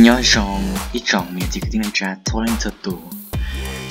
Nyob zoo ib tsoom niam txiv kwv tij neej tsa txhua leej txhua tus,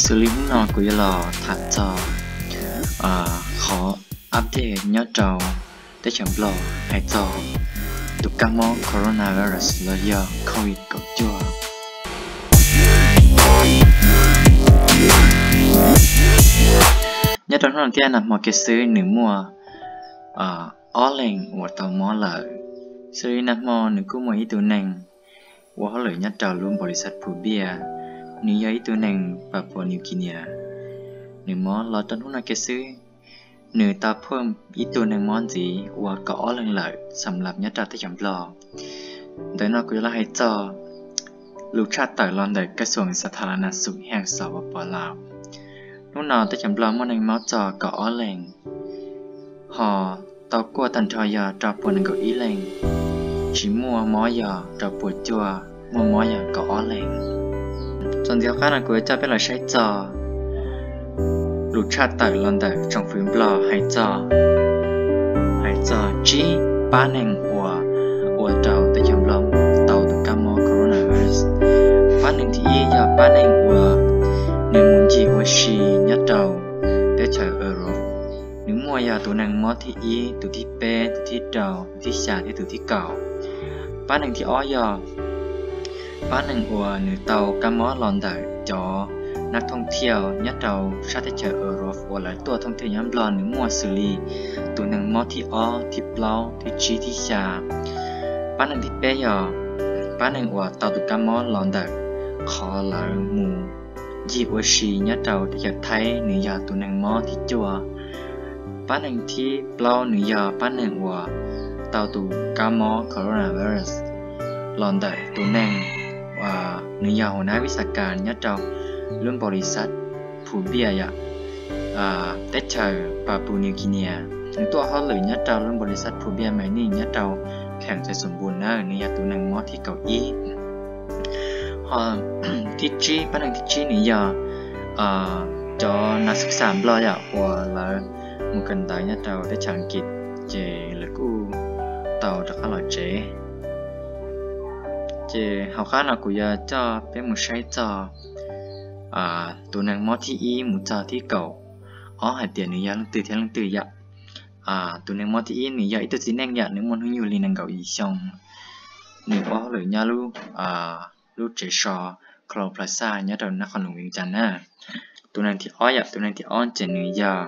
xws li hnub no kuv yuav los tham txog qhov update nyob rau teb chaws Nplog hais txog tus kab mob coronavirus los yog covid kaum cuaj. Nyob rau hnub no thiab nag hmo kiag xwb nws muaj ob leeg uas tau mob lawm. Xws li nag hmo nws kuj muaj ib tug neeg ua hauj lwm nyob rau lub npaus lis xaj Phu Npiaj, nws yog ib tug neeg Papua New Guinea, nws mob los rau hnub no kiag xwb. Nws tau phaj ib tug neeg mob ntxiv ua kaum ob leeg lawm xam lab nyob rau teb chaws Nplog. Ntawm no kuv yuav los hais txog lus tshaj tawm los ntawm kas xuam xa tha las nas xum heej xov ua pov laus. Hnub no teb chaws Nplog muaj neeg mob txog kaum ob leeg, ho tau kuaj tag nrho yog rau puas nees nkaum ib leeg, tsis muaj mob yog rau puas cuaj, muaj mob yog kaum ob leeg. Txuas ntxiv hauv qab no kuv yuav coj peb los saib txog lus tshaj tawm los ntawm tsoom fwv Nplog hais txog, hais txog tsib pab neeg uas ua rau teb chaws Nplog tau tus kab mob coronavirus. Pab neeg thib ib yog pab neeg uas nws mus ncig ua si nyob rau teb chaws Europe. Nws muaj yog tus neeg mob thib ib, tus thib peb, tus thib rau, tus thib xya thiab tus thib kaum. Pab neeg thib ob yog pab neeg uas nws tau kab mob los ntawm cov nab thooj thiaj nyob rau sab teb chaws Europe uas lawv tuaj thooj thiaj nyob Nplog, nws muaj xws li tus neeg mob thib ob, thib plaub, thib tsib, thib xya. Pab neeg thib peb yog pab neeg uas tau tus kab mob los ntawm qhov lawv mus ncig ua si nyob rau teb chaws Thaib, nws yog tus neeg mob thib cuaj. Pab neeg thib plaub nws yog pab neeg uas tau tus kab mob coronavirus los ntawm tus neeg uas nws yog hauv nab vij xa kas nyob rau lub npaus lis xaj Phu Npiaj yom, teb chaws Papua New Guinea. Nws tuaj hauj lwm nyob rau lub npaus lis xaj Phu Npiaj Mining nyob rau kheem Xais Xum Npus na, nws yog tus neeg mob thib kaum ib. Ho thib tsib, pab neeg thib tsib nws yog cov nav xub xam Nplog yom uas lawv mus kawm ntawv nyob rau teb chaws Askiv, ces lawv kuj tau rov qab los tsev. Ces hauv qab no kuv yuav coj peb mus saib txog tus neeg mob thib ib mus txog thib kaum ob hais tias nws yog leej twg thiab leej twg yom. Tus neeg mob thib ib nws yog ib tug txiv neej yom, nws muaj hnub nyoog li nees nkaum yim xyoo, nws ua hauj lwm nyob lub tsev so Cloud Plaza nyob rau nab qhoos luam Vias Cas na. Tus neeg thib ob yom, tus neeg thib ob ces nws yog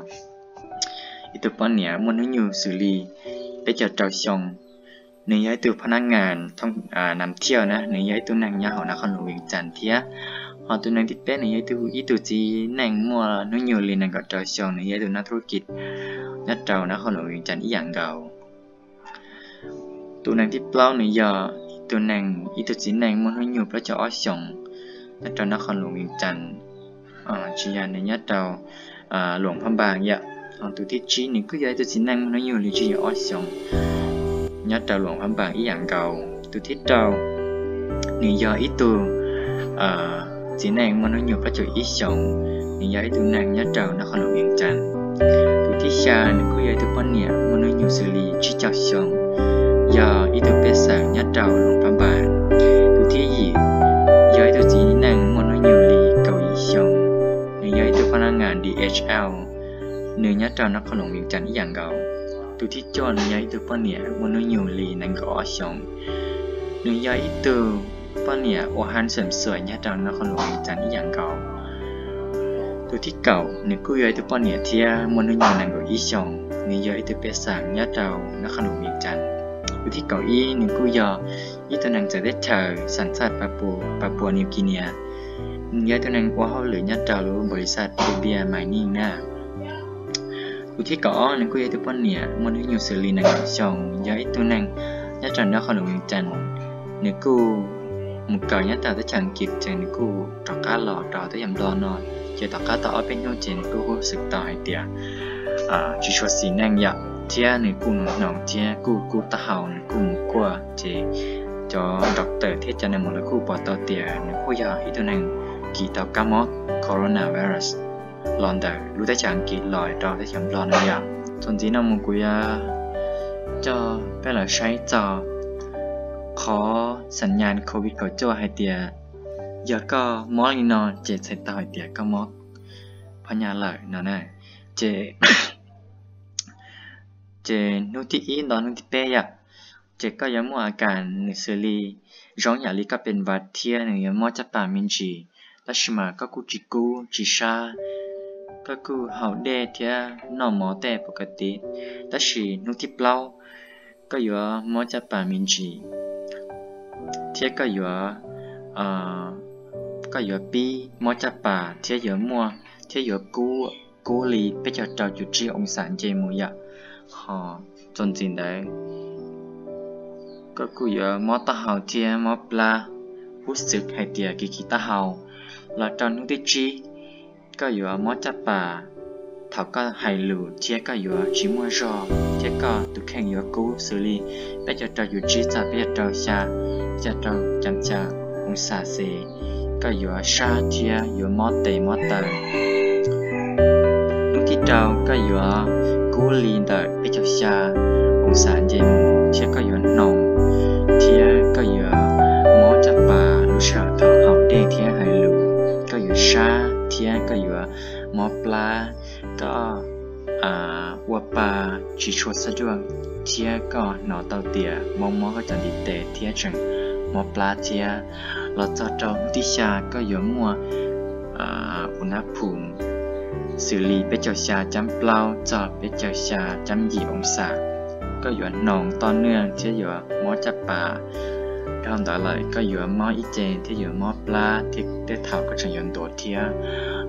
ib tug poj niam muaj hnub nyoog xws li peb caug rau xyoo, nws yog ib tug phab nab ngas nam thiaj na, nws yog ib tug neeg nyob hauv nab qhoos luam Vias Cas thiab. Ho tus neeg thib peb nws yog ib tug txiv neej muaj hnub nyoog li nees nkaum rau xyoo, nws yog ib tug nab thuj kis nyob rau nab qhoos luam Vias Cas ib yam nkaus. Tus neeg thib plaub nws yog ib tug neeg, ib tug txiv neej muaj hnub nyoog plaub caug ob xyoos nyob rau nab qhoos luam Vias Cas, tsis yog, nws nyob rau luam Phab Npas yom. Ho tus thib tsib nws kuj yog ib tug txiv neej muaj hnub nyoog li tsib caug ob xyoos nyob rau luam Phab Npas ib yam nkaus. Tus thib rau nws yog ib tug txiv neej muaj hnub nyoog plaub caug ib xyoos, nws yog ib tug neeg nyob rau nab qhoos luam Vias Cas. Tus thib xya nws kuj yog ib tug poj niam muaj hnub nyoog xws li tsib caug xyoo, yog ib tug pej xeem nyob rau luam Phab Npas. Tus thib yim yog ib tug txiv neej muaj hnub nyoog li kaum yim xyoo, nws yog ib tug phab nab ngas D H L, nws nyob rau nab qhoos luam Vias Cas ib yam nkaus. Tus thib cuaj nws yog ib tug poj niam muaj hnub nyoog li nees nkaum ob xyoos, nws yog ib tug poj niam ua haj xeem xuam nyob rau nab qhoos luam Vias Cas ib yam nkaus. Tus thib kaum nws kuj yog ib tug poj niam thiab muaj hnub nyoog nees nkaum ib xyoos, nws yog ib tug pej xeem nyob rau nab qhoos luam Vias Cas. Tus thib kaum ib nws kuj yog ib tug neeg txawv teb chaws xeem Xaj Papua New Guinea, nws yog ib tug neeg ua hauj lwm nyob rau lub npaus lis xaj Phu Npiaj Mining na. Tus thib kaum ob nws kuj yog ib tug poj niam muaj hnub nyoog xws li nees nkaum xyoo, yog ib tug neeg nyob rau nab qhoos luam Vias Cas. Nws kuj mus kawm nyob rau teb chaws Askiv ces nws kuj rov qab los rau teb chaws Nplog no, ces tom qab tau ob peb hnub ces nws kuj hu xwm tau hais tias tsis tshua xis neej yom, thiab nws kuj nus hnoos thiab kuj kub taub hau, nws kuj mus kuaj ces cov doctor thiab cov neeg mus lawv kuj pom tau tias nws kuj yog ib tug neeg kis tau kab mob coronavirus los ntawm lub teb chaws Askiv los rau teb chaws Nplog no yom. Txuas ntxiv no mus kuv yuav coj peb los saib txog qhov xam nyas COVID kaum cuaj hais tias yog koj mob li no ces txhais tau hais tias koj mob phov nyas lawm no na. Ces, ces hnub thib ib ntawm hnub thib peb yom, ces koj yuav muaj a kas nws xws li zoo yam li koj pes vas thiab nws yuav mob caj pas me ntsis, tab sis mas koj kuj tsis kub tsis sab, koj kuj haus dej thiab noj mov tej pov ka tiv. Tab sis hnub thib plaub koj yuav mob caj pas me ntsis, thiab koj yuav, koj yuav pib mob caj pas thiab yuav muaj, thiab yuav kub, kub li peb caug rau cuv tsib oo xam nce mus yom. Ho txuas ntxiv ntawd koj kuj yuav mob taub hau thiab mob plab, kub xwm hais tias kis kis taub hau. Los rau hnub thib tsib koj yuav mob caj pas thaum koj hais lus thiab koj yuav tsis muaj zog thiab koj tus kheej yuav kub xws li peb caug rau cuv tsib txog peb caug rau xya, peb caug rau xya oo xam xes, koj yuav sab thiab yuav mob tes mob taw. Hnub thib rau koj yuav kub li ntawm peb caug xya oo xam nce mus thiab koj yuav hnoos, thiab koj yuav mob caj pas lub sij hawm thaum haus dej thiab hais lus, koj yuav sab thiab koj yuav mob plab, koj ua pa tsis tshua xab duaj, thiab koj hnov tau tias mob mob koj cov ntiv tes thiab tseem mob plab thiab. Los txog rau hnub thib xya koj yuav muaj u nab phum xws li peb caug xya cam plaub txog peb caug xya cam yim oo xam. Koj yuav hnoos toj nwj thiab yuav mob caj pas. Dhau ntawd lawm koj yuav mob ib ce thiab yuav mob plab thiab tej thaum koj tseem yuav ntuav thiab.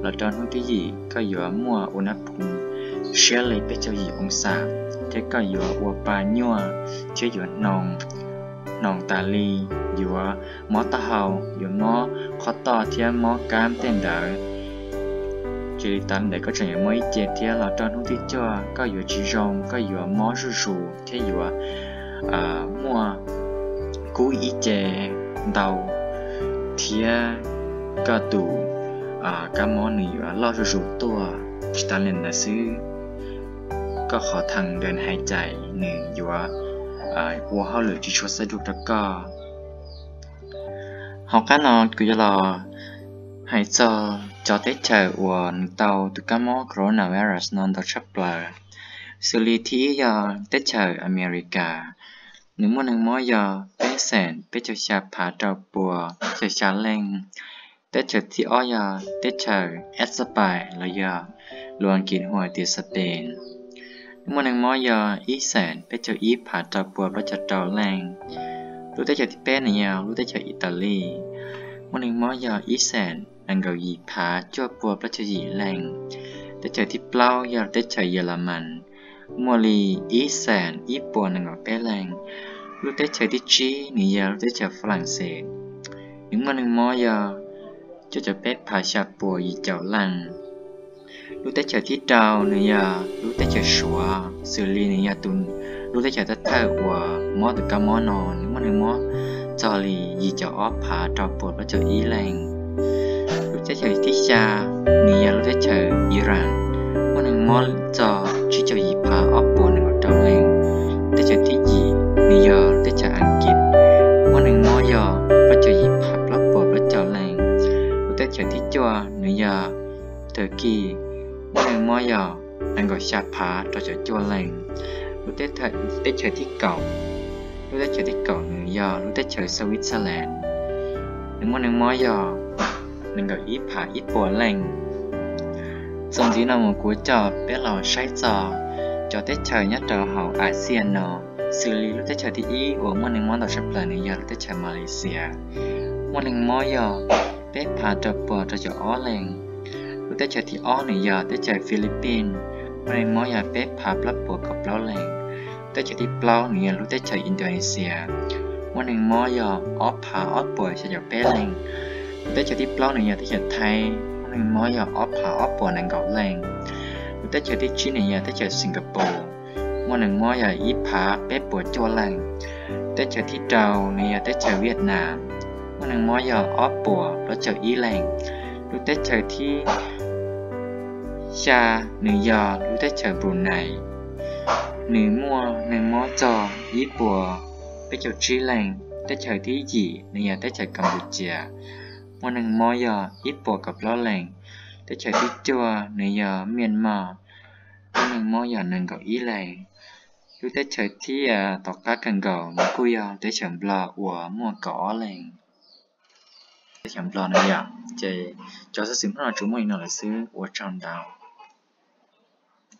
Los rau hnub thib yim koj yuav muaj u nab phum siab li peb caug yim oo xam, thiab koj yuav ua pa nyuaj thiab yuav hnoos, hnoos tas li, yuav mob taub hau, yuav mob qhov toj thiab mob kab tej ntawd. Ces li tas li ntawd koj tseem yuav mob ib ce thiab. Los rau hnub thib cuaj koj yuav tsis zoo, koj yuav mob zuj zus thiab yuav muaj kub ib ce ntau, thiab koj tus kab mob nws yuav loj zuj zus tuaj. Tsis tas li ntawd xwb, koj qhov thee dej hais cais nws yuav ua hauj lwm tsis tshua xab duaj rau koj. Hauv qab no kuv yuav los hais txog cov teb chaws uas nws tau tus kab mob coronavirus no ntau tshaj plaws, xws li thib ib yog teb chaws Amelikas, nws muaj neeg mob yog peb xeem peb caug xya phav rau pua peb caug xya leej. Teb chaws thib ob yog teb chaws España los yog lus Askiv hu tias Spain, muaj neeg mob yog ib xeem peb caug ib phav rau pua plaub caug rau leej. Lub teb chaws thib peb nws yog lub teb chaws Italy, muaj neeg mob yog ib xeem nees nkaum yim phav cuaj pua plaub caug yim leej. Teb chaws thib plaub yog teb chaws Yelamas, muaj li ib xeem ib puas nees nkaum peb leej. Lub teb chaws thib tsib nws yog lub teb chaws Falaxes, nws muaj neeg mob yog cuaj caum peb phav xya pua yim caum leej. Lub teb chaws thib rau nws yog lub teb chaws Suav, xws li nws yog tus, lub teb chaws thawj thawj uas mob tus kab mob no, nws muaj neeg mob txog li yim caum ob phav rau pua plaub caug ib leej. Lub teb chaws thib xya nws yog lub teb chaws Iran, muaj neeg mob txog tsib caug yim phav ob puas nees nkaum rau leej. Teb chaws thib yim nws yog lub teb chaws Askiv, muaj neeg mob yog plaub caug yim phav plaub puas plaub caug leej. Lub teb chaws thib cuaj nws yog Turkey, muaj neeg mob yog nees nkaum xya phav rau caum cuaj leej. Lub teb chaws thib kaum, lub teb chaws thib kaum nws yog lub teb chaws Switzerland, nws muaj neeg mob yog nees nkaum ib phav ib puas leej. Txuas ntxiv no mus kuv coj peb los saib txog cov teb chaws nyob rau hauv Asia no, xws li lub teb chaws thib ib uas muaj neeg mob ntau tshaj plaws nws yog lub teb chaws Malaysia, muaj neeg mob yog peb phav rau pua rau caum ob leej. Lub teb chaws thib ob nws yog teb chaws Philippines, muaj neeg mob yog peb phav plaub puas kaum plaub leej. Teb chaws thib plaub nws yog lub teb chaws Indonesia, muaj neeg mob yog ob phav ob puas xya caum peb leej. Lub teb chaws thib plaub nws yog teb chaws Thaib, muaj neeg mob yog ob phav ob puas nees nkaum leej. Lub teb chaws thib tsib nws yog teb chaws Singapore, muaj neeg mob yog ib phav peb puas cuaj leej. Teb chaws thib rau nws yog teb chaws Vietnam, muaj neeg mob yog ob puas plaub caug ib leej. Lub teb chaws thib xya nws yog lub teb chaws Brunei, nws muaj neeg mob txog ib puas peb caug tsib leej. Teb chaws thib yim nws yog teb chaws Kapucias, muaj neeg mob yog ib puas kaum plaub leeg. Teb chaws thib cuaj nws yog Miaj Maj, muaj neeg mob yog nees nkaum ib leeg. Lub teb chaws thib tom qab kawg nkaus nws kuj yog teb chaws Nplog uas muaj kaum ob leeg. Teb chaws Nplog no yom, ces cov xov xwm hnub no tsuas muaj li no lawm xwb, ua tsaug ntau.